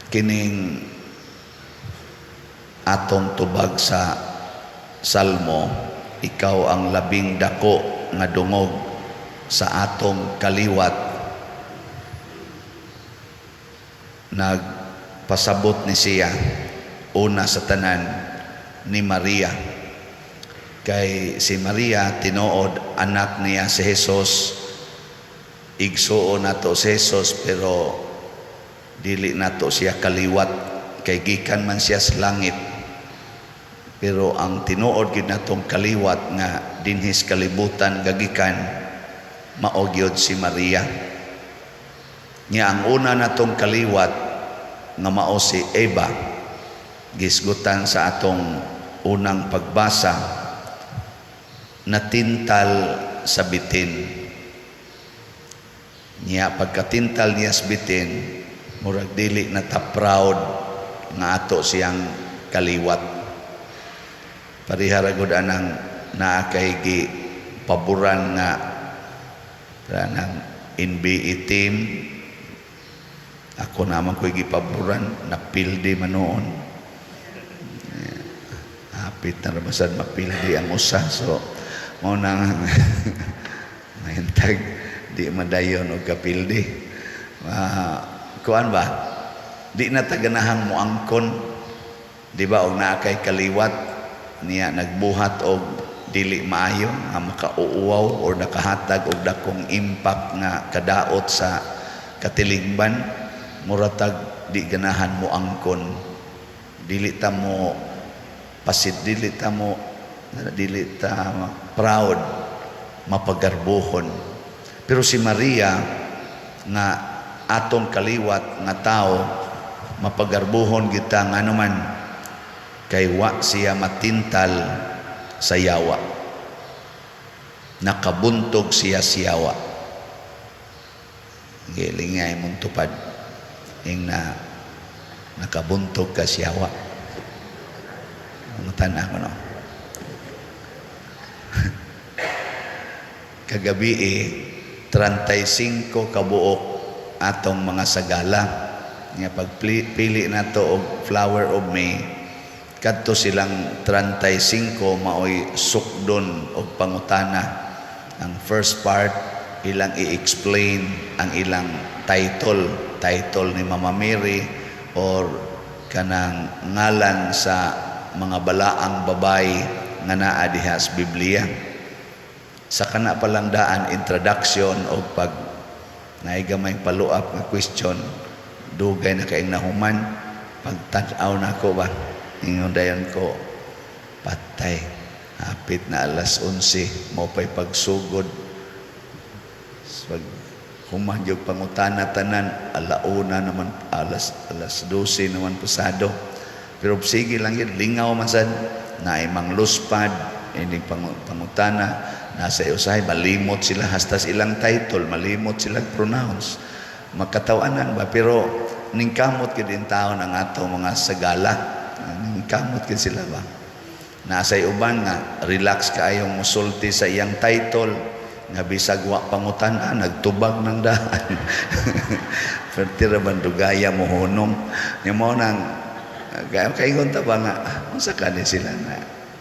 Kining atong tubag sa Salmo, "Ikaw ang labing dako nga dungog sa atong kaliwat," nagpasabot ni siya una sa tanan ni Maria. Kay si Maria, tinuod anak niya si Jesus, igsuon nato si Jesus, pero dili nato siya kaliwat kay gikan man siya sa langit. Pero ang tinuod gid natong kaliwat nga dinhi sa kalibutan gagikan, mao gyud si Maria. Nya ang una natong kaliwat nga mao si Eva, gisgutan sa atong unang pagbasa, natintal sa bitin. Nya pagkatintal niya sa bitin, murag dili na ta proud nga ato siyang kaliwat. Pareha ra gud anang naa kay gi paboran nga ng NBA team. Ako naman ko'y gipaboran, napildi man noon. Hapit na ra basad mapildi ang usa, so mao na mahintag di madayon og kapildi. Kuan ba? Di na ta ganahang moangkon, di ba, og naa kay kaliwat niya nagbuhat og dili maayo nga makauuwaw or nakahatag og dakong impact nga kadaot sa katilingban, muratag di ganahan mo angkon, dili ta mo pasid, dili ta proud, mapagarbuhon. Pero si Maria nga atong kaliwat nga tao, mapagarbuhon kita, ngano man kay wa siya matintal sa yawa, nakabuntog siya siyawa. Giling nga imong tupad ing na nakabuntog ka siyawa. Pangutan ako, no? Kagabi eh, 35 kabuok atong mga sagala nga pagpili nato og Flower of May. Kadto silang 35 maoy sukdon og pangutana. Ang first part, ilang i-explain ang ilang title, title ni Mama Mary or kanang ngalan sa mga balaang babay nga naa diha sa Biblia. Sa kana pa lang daan, introduction o pag naay gamay follow-up nga question, dugay na kaayong nahuman. Pagtan-aw nako ba, ingon dayon ko, "Patay, hapit na alas 11, mao pay pagsugod." Pag human yung pangutana tanan, alauna naman, alas 12 naman pasado. Pero sige lang yun, lingaw man sad, naay mangluspad ining pangutana, nasa usahay malimot sila hasta sa ilang title, malimot sila pronounce. Makatawanan ba, pero ningkamot gid in taon ang ato mga sagala. Ningkamot gid sila ba. Nasa uban nga relax kaayong musulti sa iyang title nga bisag wa pangutana, nagtubag ng daan. Pero tira ban dugaya mo hunong. Nya mao nang kaya kaingon ta ba nga unsa kani sila na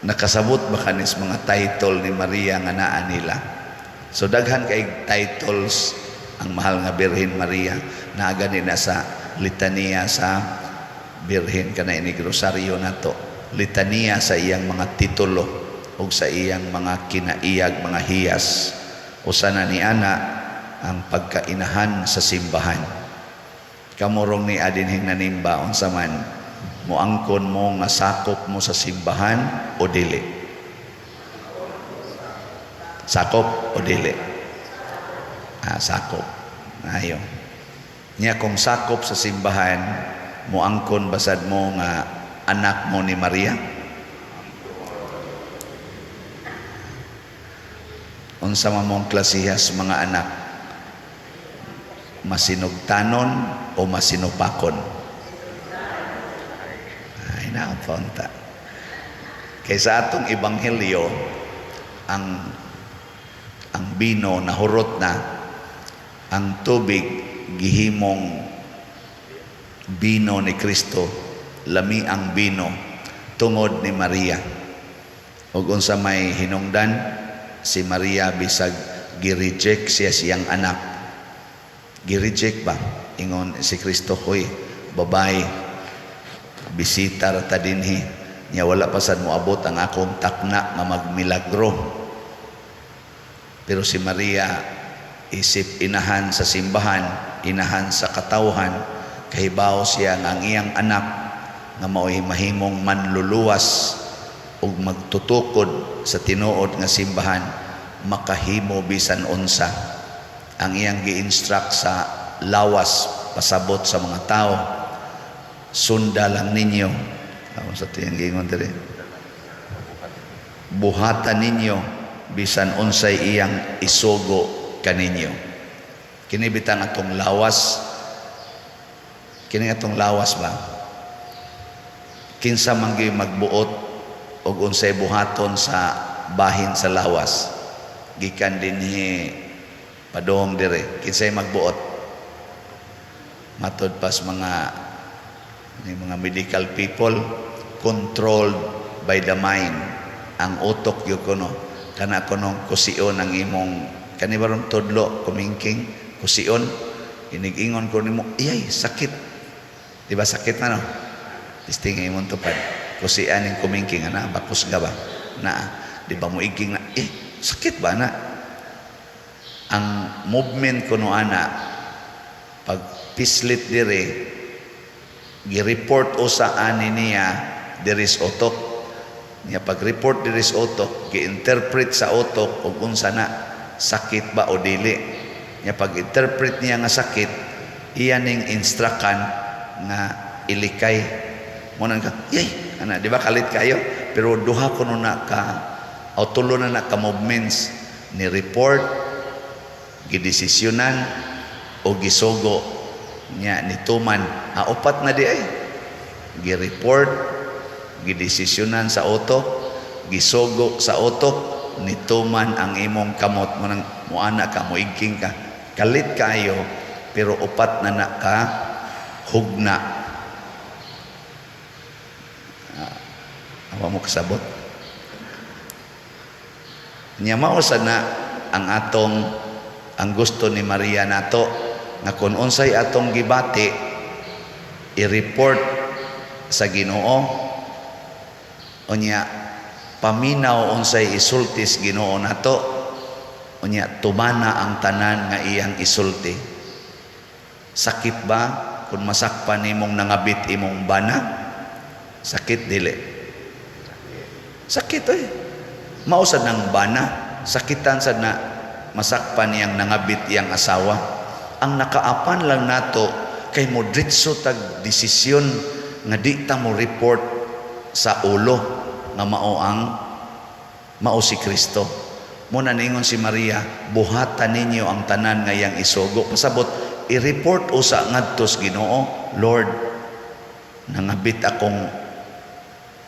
nakasabot ba kanis mga title ni Maria nga naa nila. So daghan kay titles ang mahal nga Birhen Maria. Naa gani na sa litaniya sa Birhen, kana ini rosaryo nato, litaniya sa iyang mga titulo ug sa iyang mga kinaiyag, mga hiyas. Usa na ni ana ang pagkainahan sa simbahan. Kamurong ni adinhing nanimba, unsa man, moangkon mo nga sakop mo sa simbahan o dili? Sakop o dili? Ah, sakop. Ayo. Nya kung sakop sa simbahan, moangkon basad mo nga anak mo ni Maria? Unsa man mong klasihas mga anak? Masinugtanon o masinupakon? Ay, napunta. Kay sa atong ebanghelyo, ang bino nahurot na, ang tubig gihimong Bino ni Kristo, lami ang bino tungod ni Maria. Ug unsa may hinungdan, si Maria bisag gi-reject siya siyang anak. Gi-reject ba? Ingon si Kristo, "Hoy, babay, bisita ra ta dinhi. Nya wala pa sad moabot ang akong takna nga magmilagro." Pero si Maria, isip inahan sa simbahan, inahan sa katawhan, kahibaw siya nga ang iyang anak nga mao'y mahimong manluluwas ug magtutukod sa tinuod nga simbahan, makahimo bisan unsa. Ang iyang gi-instruct sa lawas, pasabot sa mga tao, "Sunda lang ninyo." Ako sa tiyang giingon diri, "Buhatan ninyo bisan unsay iyang isugo kaninyo." Kini bitang atong lawas, kini atong lawas ba, kinsa man gyud magbuot og unsay buhaton sa bahin sa lawas gikan dinhi padung dire? Kinsay magbuot? Matod pas mga ni mga medical people, controlled by the mind ang utok gyud kuno. Kana kunong kusion ang imong kani barong tudlo, kumingking, kusion, inig-ingon ko nimo, "Iyay, sakit." Di ba sakit na, no? Testing imong tupad, kusian ning kumingking ana, bakos ka ba na? Di ba mo igking na, "Eh, sakit ba na?" Ang movement kuno ana, pag pislit dire, gi-report usa ani niya diri sa utok niya. Pag report diri sa utok, gi-interpret sa utok og unsa na, sakit ba o dili niya. Pag interpret niya nga sakit, iya ning instructan nga ilikay mo nang ka, "Yay," ana. Di ba kalit kayo? Pero duha kuno na ka o tulo na na ka movements ni report, gidesisyonan o gisugo niya, nituman. Ah, upat na di ay: gi-report, gidesisyonan sa utok, gisugo sa utok, nituman ang imong kamot mo nang muana ka, muigking ka, kalit kayo. Pero upat na na ka hugna. Ah, awa mo kasabot niya. Mao sa na ang atong, ang gusto ni Maria nato nga kung unsay atong gibati, i-report sa Ginoo, unya paminaw unsay isulti sa Ginoo nato, unya tumana ang tanan nga iyang isulti. Sakit ba kung masakpan nimong nangabit imong bana? Sakit, dili? Sakit eh. Mao sad ng bana, sakitan sad na masakpan niyang nangabit iyang asawa. Ang nakaapan lang nato kay mo diretso tag desisyon nga di ta mo report sa ulo nga mao ang mao si Kristo. Mo na ningon si Maria, "Buhatan ninyo ang tanan nga iyang isugo." Pasabot, i-report usa ngadto sa Ginoo, "Lord, nangabit akong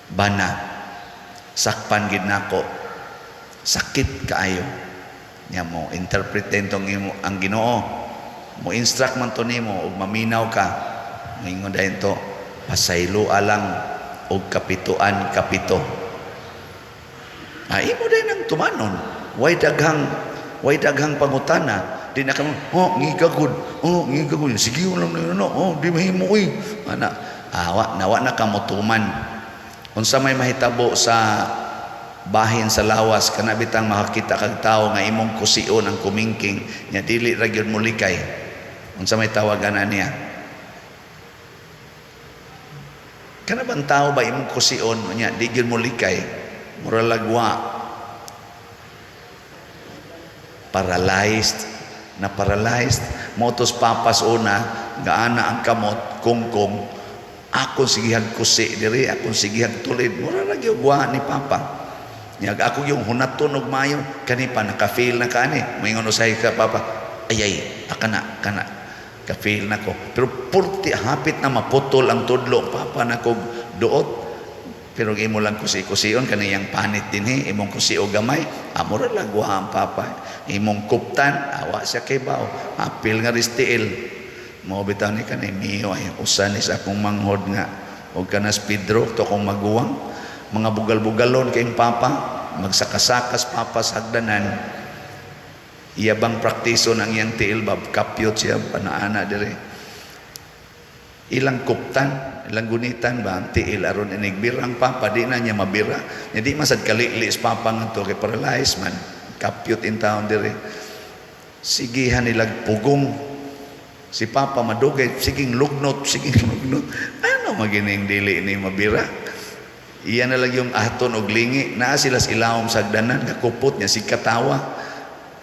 bana. Sakpan gid nako. Sakit kaayo." Nya mo interpret din tong imo ang Ginoo. Mo instruct man to nimo ug maminaw ka. Moingon dayon to, "Pasayloa lang og kapituan kapito." Ah, imo din ang tumanon. Way daghang pangutana. Di na ka mo, "Oh, ngigagod. Oh, ngigagod. Sige lang na no. Oh, di mahimo oy." Ana, awa, nawa na ka motuman. Unsa may mahitabo sa bahin sa lawas kana bitang makakita kag tawo nga imong kusion ang kumingking nya dili ra gyud molikay? Unsa may tawagan niya? Kana bang tao ba, imong kusion nya di gyud molikay, mura lagwa paralyzed na, paralyzed motos papas una gaana ang kamot kungkong, "Akong sigihag kusi diri, akong sigihag tulid." Mura ra gyud wa ni papa. Nya ako yung hunaton og maayo kani pa naka-feel na kani. Moingon usahay ka papa, "Ay ay, akana kana ka-feel na ko." Pero purti hapit na maputol ang tudlo papa na kog duot. Pero imo lang kusi-kusion kaniyang panit dinhi, imong kusi og gamay, amo ra lagwa ang papa. Imong kuptan, awa siya kay bao, apil nga ristiil. Mao bitaw ni kanay Mio ay usa ni sa akong manghod nga og kanas Pedro to akong maguwang, mga bugal-bugalon kayong papa, magsakasakas papa sa hagdanan. Iya bang praktison ang iyang tiil ba, kapyot siya ana-ana dire, ilang kuptan, ilang gunitan ba ang tiil aron inigbira ang papa, di na niya mabira nya. Di masad kalili sa papa ngadto kay paralyzed man, kapyot in town dire. Sigihan nilag pugong si papa, madugay siging lugnot, siging lugnot. Ano magining dili ni mabira? Iya na lang yung aton og lingi. Naa sila sa ilawom sa hagdanan, kakupot niya si katawa.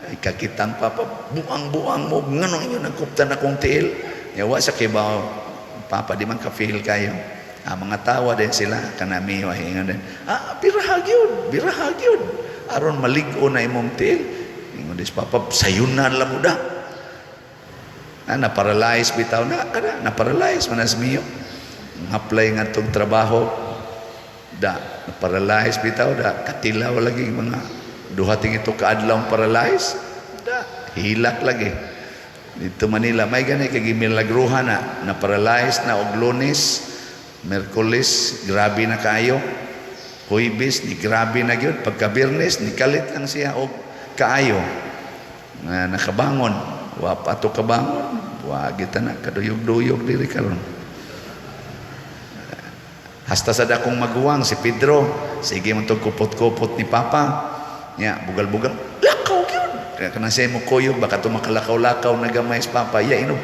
Ay kakitang papa, buang-buang mo, nganong inyo nagkuptan akong tiil? Nya wa sa kibaw, papa di man ka-feel kayo. Ah, mga tawa din sila, kanami ingon din. Ah, birahag yun, birahag yun. Aron malig-o na imong tiil. Ingon dis papa, sayunan lang mo da. Ah, na-paralyze bitaw na, kada, na-paralyze man as miyo. Apply nga tong trabaho, da, na-paralyze bitaw da, katilaw lagi, mga duha ting ito kaadlaw paralyze, da, hilak lagi. Dito Manila, may gani kay gimilagruhan na, na-paralyze na og Lunes, Merkulis, grabe na kaayo. Huybis, ni grabe na gyud. Pagka Biyernes, ni kalit lang siya og kaayo. Nga nakabangon, wa pa to kabangon, wa kita na kaduyog-duyog diri karon. Hasta sa dakong maguwang si Pedro, sige man tong kupot-kupot ni papa. Nya bugal-bugal, lakaw gyud. Kaya kana siya mo kuyog baka to makalakaw-lakaw na gamay sa papa. Ya inom,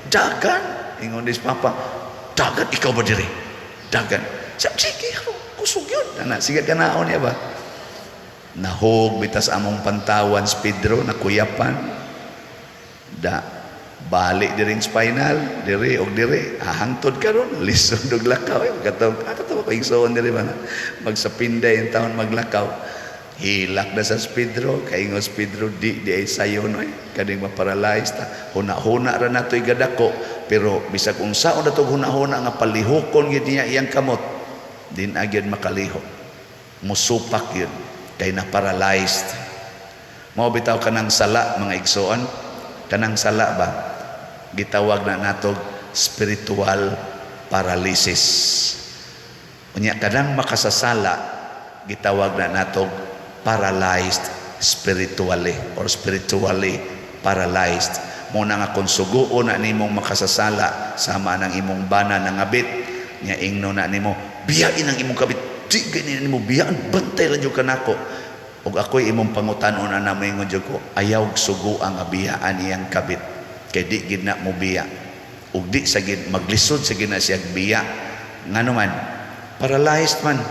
dagan. Ingon dis papa, dagan ikaw ba diri? Dagan. Sa sige, kusog yun. Ana, sige kanaon niya ba? Nahog bitas among pantawan si Pedro, nakuyapan. Da, balik diri spinal, diri og diri, hangtod karon, lisod og lakaw. Eh, katong, ah, kato ko igsoon diri ba na? Magsapinday ang taon maglakaw. Hilak na sa Pedro, kaingos Pedro, di di ay sayo no eh. Kaning maparalyze ta. Huna-huna ra nato'y gadako, pero bisag unsaon na tog huna-huna nga palihukon gyud niya iyang kamot, din agyud makalihok. Musupak yun kay na paralyzed. Mao bitaw kanang sala, mga igsoon, kanang sala ba gitawag na natog spiritual paralysis. Unya kanang makasasala gitawag na natog paralyzed spiritually or spiritually paralyzed. Mo na nga kung suguon na nimong makasasala, sama ng imong bana nangabit nya, ingno na nimo, "Biyain ang imong kabit, di gani nimo biyaan, bantay lang jud kanako." Ug ako'y imong pangutanon na moingon jud ko, ayaw sugo ang biyaan iyang kabit kay di gid na mo biya ug di sa gid maglisod sa gid na siya biya. Ngano man? Paralyzed man.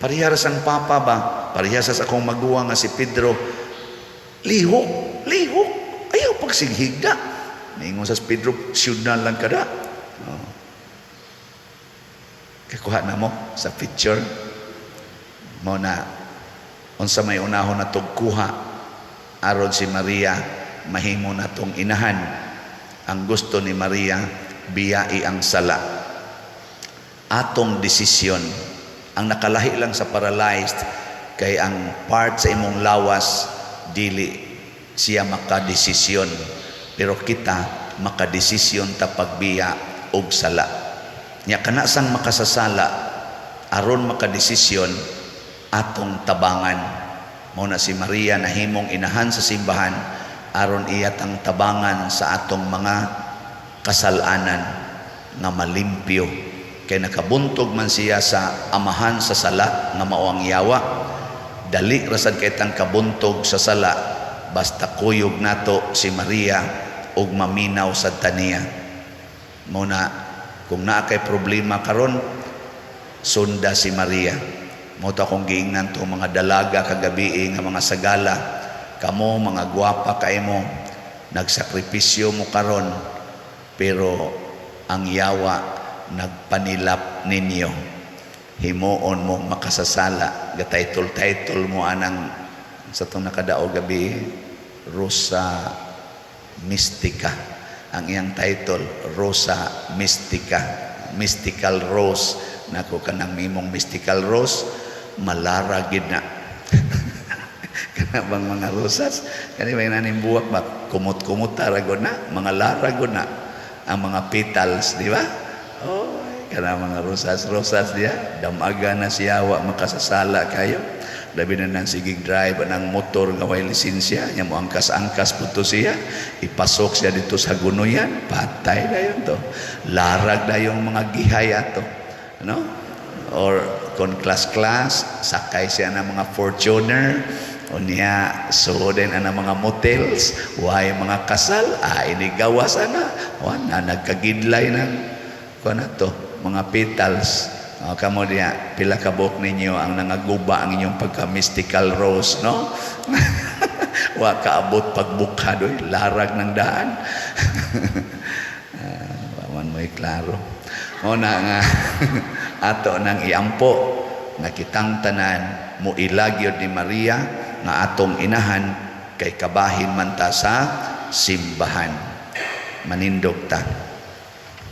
Pareha ra sang papa ba, pareha sa akong maguwang nga si Pedro. Lihok, lihok, ayaw pagsighigda. Ningon sa Pedro, "Syudnan lang kada." Oh. Kakuha na mo sa picture mo na unsa may unahon na kuha aron si Maria mahimo na tong inahan. Ang gusto ni Maria, biyai ang sala. Atong desisyon. Ang nakalahi lang sa paralyzed kay ang part sa imong lawas dili siya makadesisyon, pero kita makadesisyon ta pagbiya og sala. Nya kana sang makasasala, aron makadesisyon, atong tabangan. Mao na si Maria nahimong inahan sa simbahan aron iya tang tabangan sa atong mga kasalanan nga malimpyo, kay nakabuntog man siya sa amahan sa sala nga mao ang yawa. Dali ra sad kay tang kabuntog sa sala basta kuyog nato si Maria ug maminaw sad taniya. Mo na kung naa kay problema karon, sunda si Maria. Mo to akong giingnan to mga dalaga kagabi nga mga sagala kamo, mga gwapa kay mo, nagsakripisyo mo karon, pero ang yawa nagpanilap ninyo, himuon mo makasasala. Ga-title title mo anang sa tong nakadao gabi, Rosa Mystica ang iyang title, Rosa Mystica, mystical rose. Nako, kanang imong mystical rose malara gid na. Kana bang mga rosas kani may naning buwak ba, kumot-kumot ra gud na, mga lara gud na. Ang mga petals, di ba? Oh, kana mga rosas rosas diya, damaga na siya, wa makasasala kayo. Labi na nang sigig drive ang motor nga way lisensya nya, mo angkas-angkas po to siya, ipasok siya dito sa gunoyan, patay na yun to. Larag na yung mga gihay ato, no? Or kon class-class, sakay siya ng mga Fortuner, unya so din ang mga motels, way mga kasal, ah, inigawas ana, wa na nagkagidlay ng kuan to, mga petals. Oh, kamo diya, pila ka buok ninyo ang nangaguba ang inyong pagka-mystical rose, no? Wa kaabot pagbukha doy, larag ng daan. Ah, wa man mo'y klaro. O na nga ato nang iampo nga kitang tanan mo ilagyod ni Maria nga atong inahan kay kabahin man ta sa simbahan. Manindog ta.